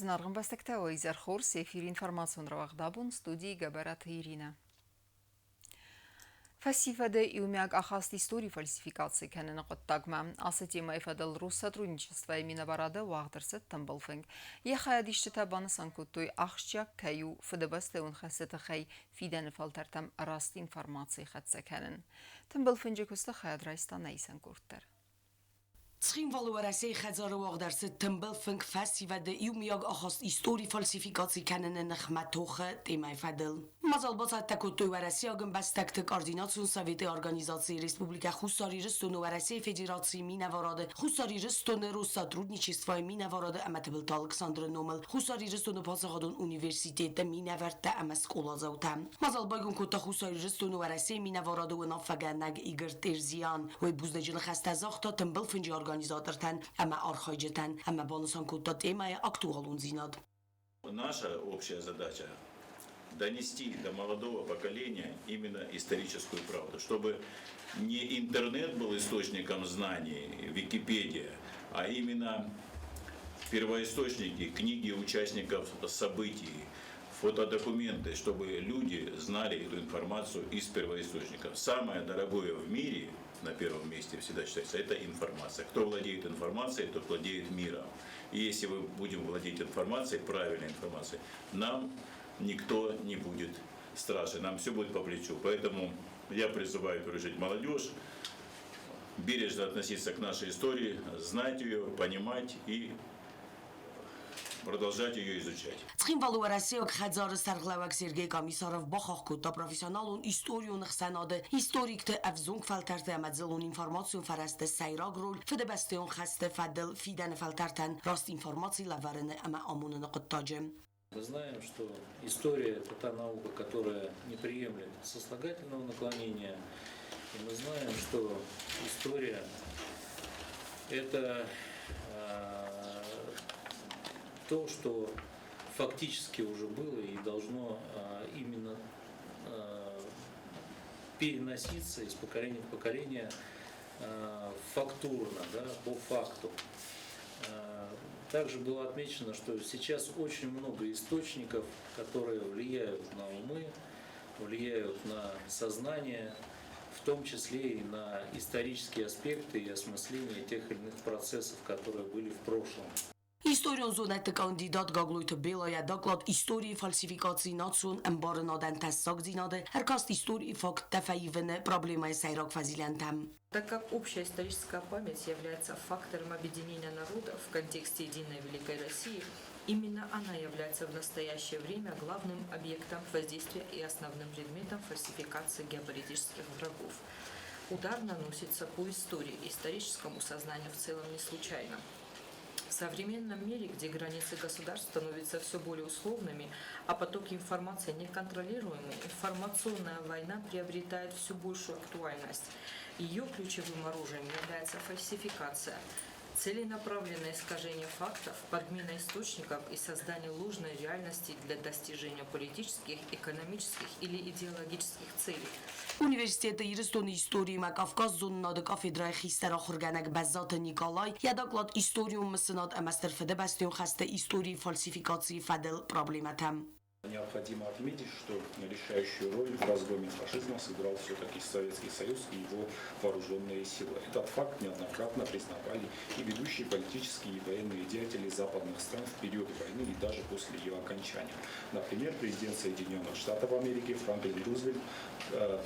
Зынаргъ ӕмбӕстӕгтӕ, уӕ изӕр хорз! Эфиры информацион рауагъд абон студийы Гӕбӕраты Иринӕ. Фӕсивӕды иумиаг ахаст истори фальсификаци кӕныны хъуыддагмӕ. Ацы темӕйы фӕдыл Россотрудничествойы минӕварады уагъд ӕрцыд тымбыл фынг. Йӕ хайадисджытӕ банысан кодтой, ахсджиаг кӕй у Фыдыбӕстӕйон хӕсты тыххӕй фидӕны фӕлтӕртӕм раст информаци хӕццӕ кӕнын. Тымбыл фынджы куысты хайад райста нӕ исӕн къорд дӕр. Цхинвалы Уӕрӕсейы хӕдзары уагъд ӕрцыд тымбыл фынг фӕсивӕды иумиаг ахаст истори фальсификаци кӕныны ныхмӕ тохы темӕйы фӕдыл. Мадзал бацӕттӕ кодтой уӕрӕсейаг ӕмбӕстӕгты координацион советы организацийы Республикӕ Хуссар Ирыстоны Уӕрӕсейы Федерацийы минӕварады, Хуссар Ирыстоны Россотрудничествойы минӕварады ӕмӕ Тыбылты Алыксандры номыл Хуссар Ирыстоны паддзахадон университеты минӕвӕрттӕ ӕмӕ скъоладзаутӕ. Мадзал байгом кодта Хуссар Ирыстоны Уӕрӕсейы минӕварады уынаффӕгӕнӕг Игорь Терзиан. Уый бузныджы ныхӕстӕ загъта тымбыл фынджы организатортӕн ӕмӕ архайджытӕн ӕмӕ банысан кодта темӕйы актуалондзинад. Наша общая задача донести до молодого поколения именно историческую правду, чтобы не интернет был источником знаний, Википедия, а именно первоисточники, книги участников событий, фотодокументы, чтобы люди знали эту информацию из первоисточников. Самое дорогое в мире, на первом месте всегда считается, это информация. Кто владеет информацией, тот владеет миром. И если мы будем владеть информацией, правильной информацией, нам никто не будет страшен, нам все будет по плечу. Поэтому я призываю, в первую очередь, молодежь, бережно относиться к нашей истории, знать ее, понимать и продолжать ее изучать. Цхинвалы Уӕрӕсейаг хӕдзары сӕргълӕууӕг Сергей Комиссаров бахахх кодта профессионалон историон ӕхсӕнады историкты ӕвзонг фӕлтӕрты ӕмӕ дзыллон информацион фӕрӕзты сӕйраг роль фыдыбӕстӕйон хӕсты фӕдыл фидӕны фӕлтӕртӕн раст информаци лӕвӕрыны ӕмӕ амоныны хъуыддаджы. Мы знаем, что история – это та наука, которая не приемлет сослагательного наклонения. И мы знаем, что история – это то, что фактически уже было и должно именно переноситься из поколения в поколение фактурно, да, по факту. Также было отмечено, что сейчас очень много источников, которые влияют на умы, влияют на сознание, в том числе и на исторические аспекты и осмысление тех или иных процессов, которые были в прошлом. Историон зонӕдты кандидат Гаглойты Бела йӕ доклад Историйы фальсификацийы национ ӕмбарынадӕн тӕссагдзинады ӕркаст историйы факттӕ фӕивыны проблемӕйы сӕйраг фӕзилӕнтӕм. Так как общая историческая память является фактором объединения народов в контексте единой Великой России, именно она является в настоящее время главным объектом воздействия и основным предметом фальсификации геополитических врагов. Удар наносится по истории, историческому сознанию в целом не случайно. В современном мире, где границы государств становятся все более условными, а потоки информации неконтролируемы, информационная война приобретает все большую актуальность. Ее ключевым оружием является фальсификация – целенаправленное искажение фактов, подмена источников и создание ложной реальности для достижения политических, экономических или идеологических целей. Университеты Ирыстоны историимӕ Кавказ зонынады кафедрӕйы хистӕр ахуыргӕнӕг Бӕззаты Николай йӕ доклад Историон мысынад ӕмӕ Стыр Фыдыбӕстӕйон хӕсты историйы фальсификацийы фӕдыл проблемӕтӕм. Необходимо отметить, что решающую роль в разгроме фашизма сыграл все-таки Советский Союз и его вооруженные силы. Этот факт неоднократно признавали и ведущие политические и военные деятели западных стран в период войны и даже после ее окончания. Например, президент Соединенных Штатов Америки Франклин Рузвельт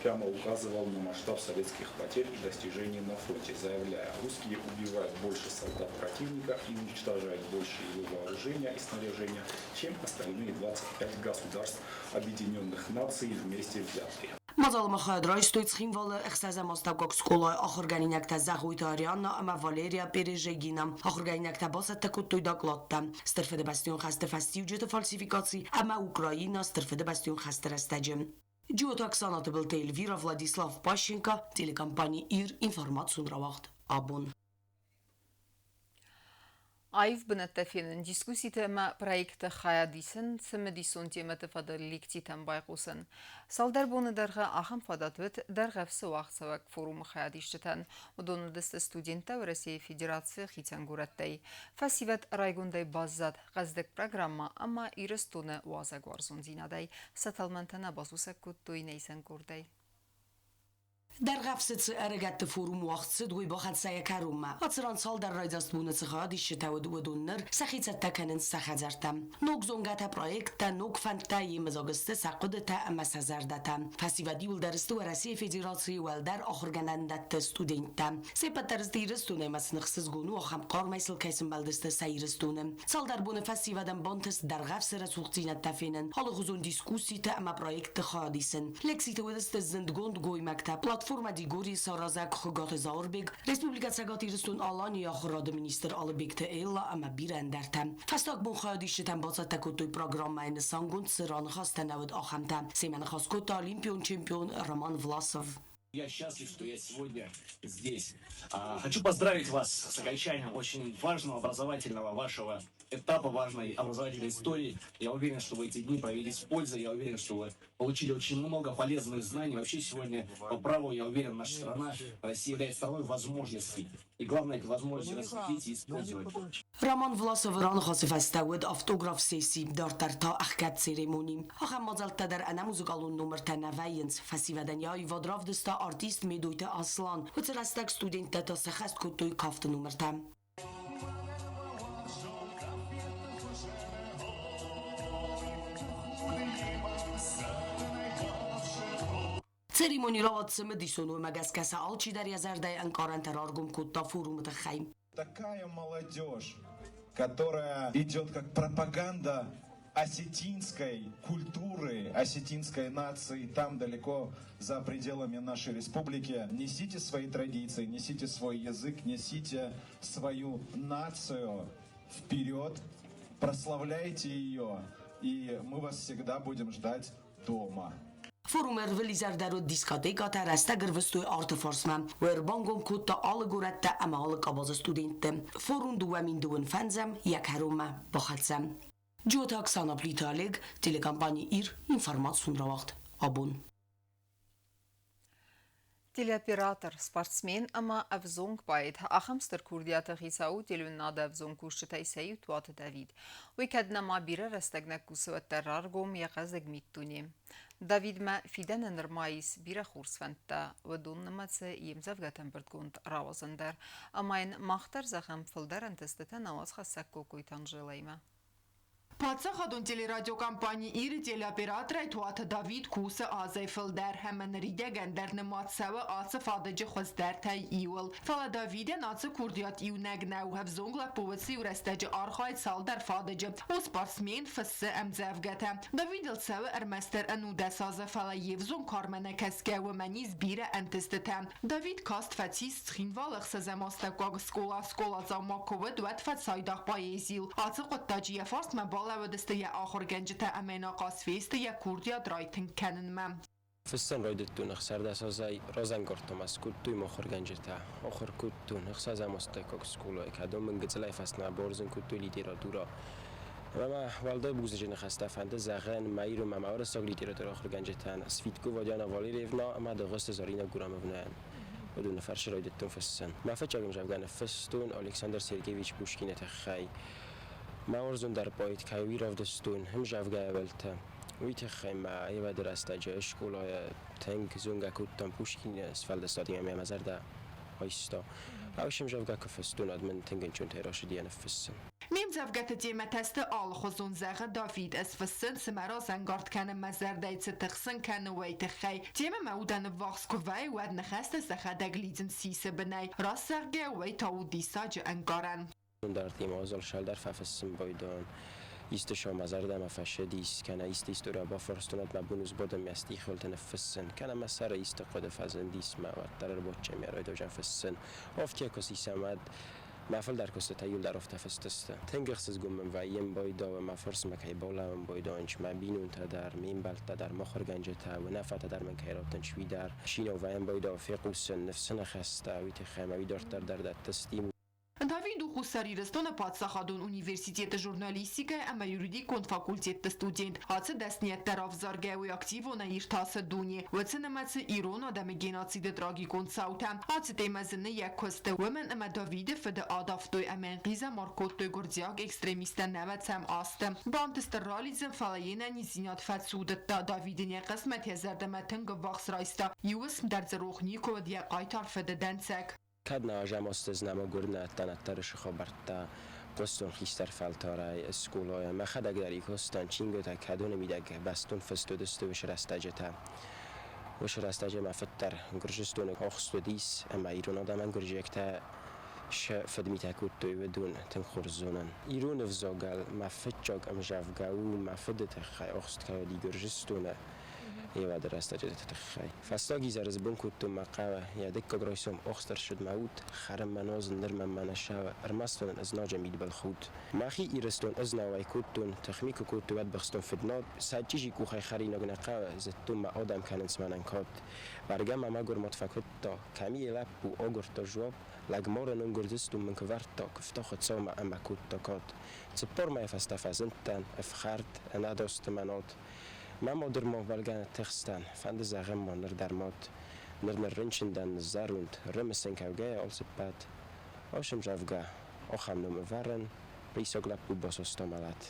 прямо указывал на масштаб советских потерь и достижений на фронте, заявляя, русские убивают больше солдат противника и уничтожают больше его вооружения и снаряжения, чем остальные 25 государств Объединенных Наций вместе взятые. Мадзалы хайад райстой Цхинвалы ӕхсӕзӕм астӕуккаг скъолайы ахуыргӕнинӕгтӕ Зӕгъойты Арианна ӕмӕ Валерия Пережегина. Ахуыргӕнинӕгтӕ бацӕттӕ кодтой докладтӕ Стыр Фыдыбӕстӕйон хӕсты фӕстиуджыты фальсификаци ӕмӕ Украина Стыр Фыдыбӕстӕйон хӕсты рӕстӕджы. Джиоты Оксана Тыбылты Эльвира, Владислав Пащенко, телекомпани «Ир», информацион рауагъд «Абон». Аив бынӕттӕ фенын, дискусситы ӕмӕ проектты хайад исын, цымыдисон темӕты фӕдыл лекцитӕм байхъусын. Цалдӕр боны дӕргъы ахӕм фадат уыд Дӕргъӕвсы уагъдцӕуӕг форумы хайадисджытӕн. Уыдон уыдысты студенттӕ Уӕрӕсейы Федерацийы хицӕн горӕттӕй. Фӕсивӕд райгондӕй баззад хъӕздыг программӕ ӕмӕ Ирыстоны уазӕгуарзондзинадӕй. Сӕ тӕлмӕнтӕ нӕ басусӕг кодтой нӕ исӕн къордӕй. Дӕргъӕвсы цы ӕрыгӕтты форум уагъд цыд, уый бахӕццӕ йӕ кӕронмӕ. Ацы ран цалдӕр райдзаст боны цы хайадисджытӕ уыд, уыдон ныр сӕхи цӕттӕ кӕнынц сӕ хӕдзӕрттӕм. Ног зонгӕтӕ, проекттӕ, ног фӕндтӕ, йемыдзаг сты сӕ хъуыдытӕ ӕмӕ сӕ зӕрдӕтӕ. Фӕсивӕд иуылдӕр сты Уӕрӕсейы Федерацийы уӕлдӕр ахуыргӕнӕндӕтты студенттӕ. Се ппӕт дӕр сты Ирыстонӕй ӕмӕ сын ӕхсызгон у, ахӕм хъармӕй сыл кӕй сымбӕлдысты сӕ Ирыстоны. Цалдӕр боны фӕсивӕдӕн бантыст Дӕргъӕвсы рӕсугъддзинӕдтӕ фенын, алыгъуызон дискусситӕ ӕмӕ проектты хайад исын. Лекциты уыдысты зындгонд гоймӕгтӕ, платформӕ Дигори саразӕг Хуыгаты Зауырбег, Республикӕ Цӕгат Ирыстон-Аланийы ахуырады министр Алыбегты Элла ӕмӕ бирӕ ӕндӕртӕ. Фӕстаг бон хайадисджытӕн бацӕттӕ кодтой программӕйы нысангонд цы раныхӕстӕ нӕ уыд, ахӕмтӕ. Семӕ ныхас кодта олимпион чемпион Роман Власов. Я счастлив, что я сегодня здесь. Хочу поздравить вас с окончанием очень важного образовательного вашего этапа, важной образовательной истории. Я уверен, что вы эти дни провели с пользой. Я уверен, что вы получили очень много полезных знаний. Вообще сегодня по праву, я уверен, наша страна, Россия, является страной возможностей. И главное, эти возможности раскрыть и использовать. Роман Власовы раныхасы фӕстӕ уыд автограф-сесси, дарддӕр та ӕхгӕд церемони. Ахӕм мадзӕлттӕ дӕр ӕнӕ музыкалон номыртӕ нӕ вӕййынц. Фӕсивӕдӕн йӕ аивад равдыста артист Медойты Аслан. Уыцы рӕстӕг студенттӕ та сӕххӕст кодтой кафты номыртӕ. Церемони рауад цымыдисон, уымӕ гӕсгӕ сӕ алчидӕр йӕ зӕрдӕйы ӕнкъарӕнтӕ раргом кодта форумы тыххӕй. Такая молодежь, которая идет как пропаганда осетинской культуры, осетинской нации там далеко за пределами нашей республики. Несите свои традиции, несите свой язык, несите свою нацию вперед, прославляйте ее, и мы вас всегда будем ждать дома. Форумы ӕрвылизӕр дӕр уыд дискотекӕтӕ, рӕстӕг ӕрвыстой арты фарсмӕ. Ӕрбангом кодта алы горӕттӕ ӕмӕ алы къабазы студентты. Форум 2005 фӕндзӕм йӕ кӕронмӕ бахӕццӕ. Джиоты Оксана, Плиты Олег, телекомпани «Ир», информацион рауагъд «Абон». Телеоператор, спортсмен ӕмӕ ӕвзонг поэт ахӕм стыр курдиаты хицау у телеуынынады ӕвзонг кусджытӕй сӕ иу Туаты Давид. Уый кӕд нӕма бирӕ рӕстӕг нӕ кусы, уӕддӕр раргом йӕ хъӕздыг миддуне. Давидмӕ фидӕны нырма ис бирӕ хорз фӕндтӕ, уыдон нымӕцы йе мдзӕвгӕты ӕмбырдгонд рауадзын дӕр, ӕмӕ йын мах дӕр зӕгъӕм фылдӕр ӕнтыстытӕ науӕдзхӕссӕг Кокойты Анжелӕимӕ. Паддзахадон телерадиокомпани «Ир»-ы телеоператорӕй Туаты Давид кусы азӕй фылдӕр ӕмӕ ныридӕгӕн дӕр нымад цӕуы ацы фадыджы хуыздӕртӕй иуыл. Фӕлӕ Давидӕн ацы курдиат иунӕг нӕу. Ӕвзонг лӕппу уыцы иу рӕстӕджы архайд цалдӕр фадыджы. У спортсмен, фыссы ӕмдзӕвгӕтӕ. Давидыл цӕуы ӕрмӕстдӕр 19 азы, фӕлӕ йе взонг кармӕ нӕ кӕсгӕ, уымӕн ис бирӕ ӕнтыстытӕ. Давид каст фӕцис Цхинвалы ӕхсӕзӕм астӕуккаг скъола. Скъоладзау ма куы уыд, уӕд фӕцайдагъ поэзийыл. Ацы хъуыддаджы йӕ фарсмӕ балӕууыдысты йӕ ахуыргӕнджытӕ ӕмӕ йын ахъаз фесты йӕ курдиат райтынг кӕнынмӕ. Фыссын райдыдтон 16 азӕй разӕнгардтон скодтой мӕ ахуыргӕнджытӕ. Ахуыр кодтон ӕхсӕзӕм астӕуккаг скъолайы, кӕдон мын гыццылӕй фӕстӕмӕ бауарзын кодтой литературӕ. Ӕмӕ мӕ уӕлдай бузныджы ныхӕстӕ фӕнды зӕгъын мӕ ирон ӕмӕ уырыссаг литературӕйы ахуыргӕнджытӕн Свиткова Диана Валерьевна ӕмӕ Дыгъуызты Заринӕ Гурамовнӕйӕн. Уыдоны фӕрцы райдыдтон фыссын. Мӕ фыццаг ӕмдзӕвгӕ ныффыстон Александр Сергеевич Пушкины тыххӕй. Мӕ уарзондӕр поэт кӕй уый равдыстон ӕмдзӕвгӕйы Уый тыххӕй мӕ аивады рӕстӕджы скъолайы тынг зонгӕ кодтам Пушкины сфӕлдыстадимӕ ӕмӕ мӕ зӕрдӕ айста. Ау ӕмдзӕвгӕ куы фыстон, уӕд мын тынг ӕнцонтӕй рацыди йӕ ныффыссын. Ме мдзӕвгӕты темӕтӕ сты алыхуызон, зӕгъы Давид. Ӕз фыссын, цы мӕ разӕнгард кӕны, мӕ зӕрдӕйы цы тыхсын кӕны, уый тыххӕй. Темӕ мӕ удӕн ӕввахс куы вӕййы, уӕд ныхӕстӕ сӕхӕдӕг лидзынц сисы бынӕй. Раст зӕгъгӕ, уый та у диссаджы ӕнкъарӕн. Дардимӕ уазал сӕлдӕр фӕфыссын байдайын. Исты сӕ мӕ зӕрдӕмӕ фӕцыдис, кӕнӕ исты историйӕ бафарстон, уӕд мӕ бон у сбадын мӕ стихылты ныффыссын, кӕнӕ мӕ сӕры исты хъуыды фӕзындис, мӕ уӕддӕр ӕрбадтӕн мӕ райдайдзӕн фыссын. Афтӕ куы сисӕм, уӕд мӕ фылдӕр куыстытӕ иуылдӕр афтӕ фыст сты. Тынг ӕхсызгон мын вӕййы ӕмбайдауы, мӕ фарсмӕ кӕй балӕууын байдайынц мӕ бинонтӕ дӕр, ме мбӕлттӕ дӕр, мӕ ахуыргӕнджытӕ, уынаффӕтӕ дӕр мын кӕй раттынц, уый дӕр. Чи нӕу, вӕййы ӕмбайдауы фехъусын, ныфсы ныхӕстӕ, уый тыххӕй мӕ уый дарддӕр дӕр дӕтты стимул. Давид у Хуссар Ирыстоны паддзахадон университеты журналистикӕ ӕмӕ юридикон факультетты студент. Ацы дӕсныйӕдтӕ равзаргӕ уый активонӕй иртасы дуне, уыцы нымӕцы ирон адӕмы геноциды трагикон цаутӕ. Ацы темӕ зыны йӕ куысты, уымӕн ӕмӕ Давиды фыды адавтой ӕмӕ йын хъизӕмар кодтой гуырдзиаг экстремисттӕ нӕвӕцӕм азты. Бантыст ралидзын, фӕлӕ йе нӕниздзинад фӕцудыдта. Давид ын йӕ хъысмӕт йӕ зӕрдӕмӕ тынг ӕввахс райста. Иу уысм дӕр дзы рох никуы уыд йӕ хъайтар фыды дӕнцӕг. Кӕд нӕ азӕмосты знӕмӕ гурнӕдтӕн ӕддӕрысы хабӕрттӕ хъуыстон хистӕр фӕлтӕрӕй скъолайы, мӕхӕдӕг дӕр игъустан чингуытӕ, кӕдоны мидӕг бӕстон фыст уыдысты уыцы рӕстӕджытӕ. Уыцы рӕстӕджы мӕ фыд дӕр Гуырдзыстоны ахст уыдис, ӕмӕ ирон адӕмӕн гуырдзиӕгтӕ сӕ фыдмитӕ кодтой, уыдон тынг хорз зонын. Ирон ӕвзагыл мӕ фыццаг ӕмдзӕвгӕ у мӕ фыды тыххӕй, ахст кӕй уыди Гуырдзыстоны, еуӕды рӕстӕджыты тыххӕй. Фӕстаг изӕры сбон кодтон мӕ хъӕуы, йӕ дыккаг райсом охст ӕрцыд мӕ уд, хӕрын мӕ нозын ныр мӕнмӕ нӕ цӕуы, ӕрмӕст уын ӕзнаджы мидбылхудт. Мӕхи Ирыстон ӕзнауӕй кодтон, тыхми куы кодтой, уӕд быхстон фыднад, сӕ чъизи къухӕй хӕринаг нӕ хъӕуы, зыдтон мӕ адӕм кӕнынц мӕнӕн кад. Бӕргӕ мӕ мӕгуыр мад фӕкуыдта, кӕми йӕ лӕппу агуырдта жуапп, лӕгмары ном Гуырдзыстон мын куы вӕрдта, куывта Хуыцаумӕ ӕмӕ кодта кад. 40 мӕйы фӕстӕ фӕзындтӕн, ӕфхӕрд, ӕнӕдосты мӕ над. Мӕ мадырмаг бӕргӕ ныттыхстӕн, фӕнды зӕгъын ма ныр дӕр мад. Ныр ныррынчын дӕн, ныззӕронд, рымысын кӕугӕйӕ алцыппӕт. Ӕфсым зӕгъгӕ, ахӕм ном ӕвӕрын, рисаг лӕппу басаста мӕлӕт.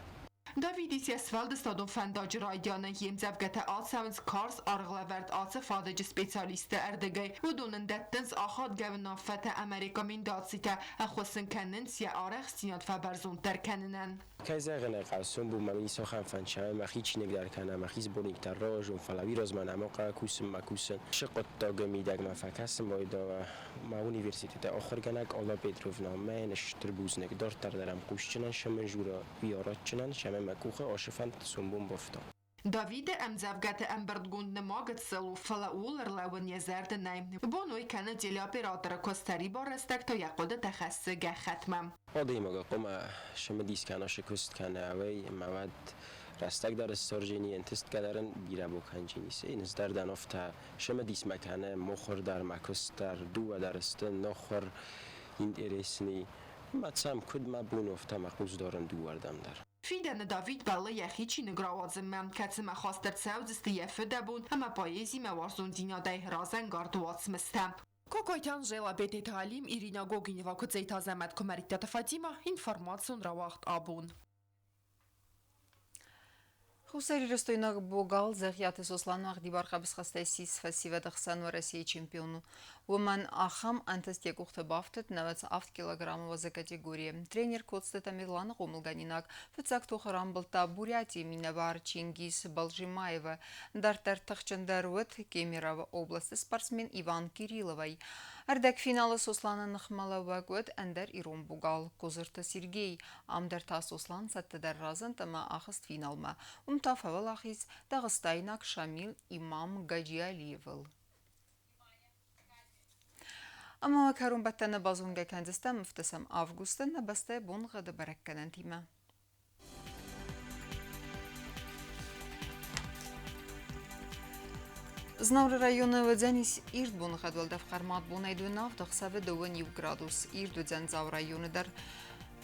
Давид йе сфӕлдыстадон фӕндаджы райдианы йе мдзӕвгӕтӕ ацӕуынц карз аргълӕвӕрд ацы фадыджы специалистты ӕрдыгӕй. Уыдон ын дӕттынц ахадгӕ уынаффӕтӕ ӕмӕ рекомендацитӕ, ӕххуыс ын кӕнынц йӕ арӕхстдзинад фӕбӕрзонддӕр кӕнынӕн. Кӕй зӕгъын ӕй хъӕуы, сомбон мӕм ницахӕм фӕндсӕй, мӕхи чиныг дӕр кӕнӕ мӕхи сборник дӕр рауадзон, фӕлӕ уый размӕ нӕма хъӕуы кусын мӕ кусын. Цы хъуыддагы мидӕг мӕ фӕкӕсын байдайа мӕ университеты ахуыргӕнӕг Алла Петровна, мӕ йын стыр бузныг, дарддӕр дӕр ӕм хъусджынӕн сӕмӕн жура, уый арӕдджынӕн, сӕмӕ мӕ къухы ацы фӕнд сомбон бафта. Давиды ӕмдзӕвгӕты ӕмбырдгонд нымад гыццыл у, фӕлӕ ууыл ӕрлӕууын йӕ зӕрды нӕй. Бон уый кӕны телеоператоры куыст, сӕрибар рӕстӕг та йӕ хъуыдытӕ хӕссы гӕххӕтмӕ. Адӕймаг хъуамӕ цымыдис кӕна цы куыст кӕна, уый, ӕмӕ уӕд рӕстӕг дӕр ссардзӕни, ӕнтыстгӕ дӕр ын бирӕ бакӕндзӕнис. Ӕз дӕр афтӕ цымыдис мӕ кӕны мыхуыр дӕр, мӕ куыст дӕр, дыууӕ дӕр сты нохуыр, интересный. Ӕмӕ сӕм куыд мӕ бон у, афтӕ мӕ хъус дарын дыууӕрдӕм дӕр. Фидӕны Давид бӕллы йӕхи чиныг рауадзынмӕ, кӕцымӕ хаст ӕрцӕудзысты йӕ фыдӕбон ӕмӕ поэзимӕ уарзондзинадӕй разӕнгард уацмыстӕ. Кокойты Анжела, Бететы Алим, Ирина Гогинева, Куыдзейты Азӕмӕт, Куымӕридтаты Фатимӕ, информацион рауагъд абон. Хуссарирыстойнаг богал Дзӕгъиаты Сослан уӕгъдибар хъӕбысхӕстӕй ссис фӕсивӕды хсӕн Уӕрӕсейы чемпион. Уымӕн ахӕм ӕнтыст йӕ къухты бафтыд 98 килограммы уӕзы категорийы. Тренер Коцты Тамерланы хъомылгӕнинаг фыццаг тохы рамбылдта Бурятийы минӕвар Чингиз Балжимаевы. Дарддӕр тыхджындӕр уыд Кемерово областы спортсмен Иван Кирилловӕй. Ӕрдӕгфиналы Сосланы ныхмӕлӕууӕг уыд ӕндӕр ирон богал Козырты Сергей. Ам дӕр та Сослан цӕттӕдӕр разынд ӕмӕ ахызт финалмӕ. Уым та фӕуӕлахиз дагъыстайнаг Шамил Имам Гаджиалиевыл. Ӕмӕ кӕронбӕттӕны базонгӕ кӕндзыстӕм 7 августы нӕ бӕстӕйы боныгъӕды бӕрӕггӕнӕнтимӕ. Знауыры районы уыдзӕнис ирд боныгъӕд уӕлдӕф хъӕрмад бонӕй дыууын авд, ӕхсӕвы 21 градус. Ирд уыдзӕн Дзауы районы дӕр.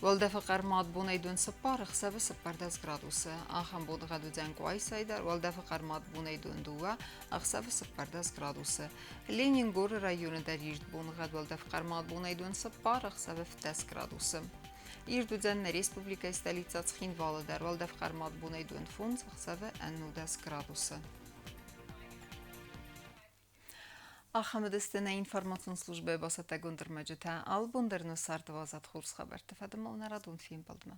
Уӕлдӕфы хъӕрмад бонӕй дыууын цыппар, ӕхсӕвы 14 градусы. Ахӕм боныгъӕд уыдзӕн Къуайсайы дӕр. Уӕлдӕфы хъӕрмад бонӕй дыууын дыууӕ, ӕхсӕвы 14 градусы. Ленингоры районы дӕр ирд боныгъӕд уӕлдӕф хъӕрмад бонӕй дыууын цыппар, ӕхсӕвы 17 градусы. Ирд уыдзӕн нӕ республикӕйы столицӕ Цхинвалы дӕр. Уӕлдӕф хъӕрмад бонӕй дыууын фондз, ӕхсӕвы 19 градусы. Ахӕм уыдысты нӕ информацион службӕйы бацӕттӕгонд ӕрмӕджытӕ. Алы бон дӕр нӕ царды уадзӕд хорз хабӕртты фӕдыл нӕ радон фембӕлдмӕ.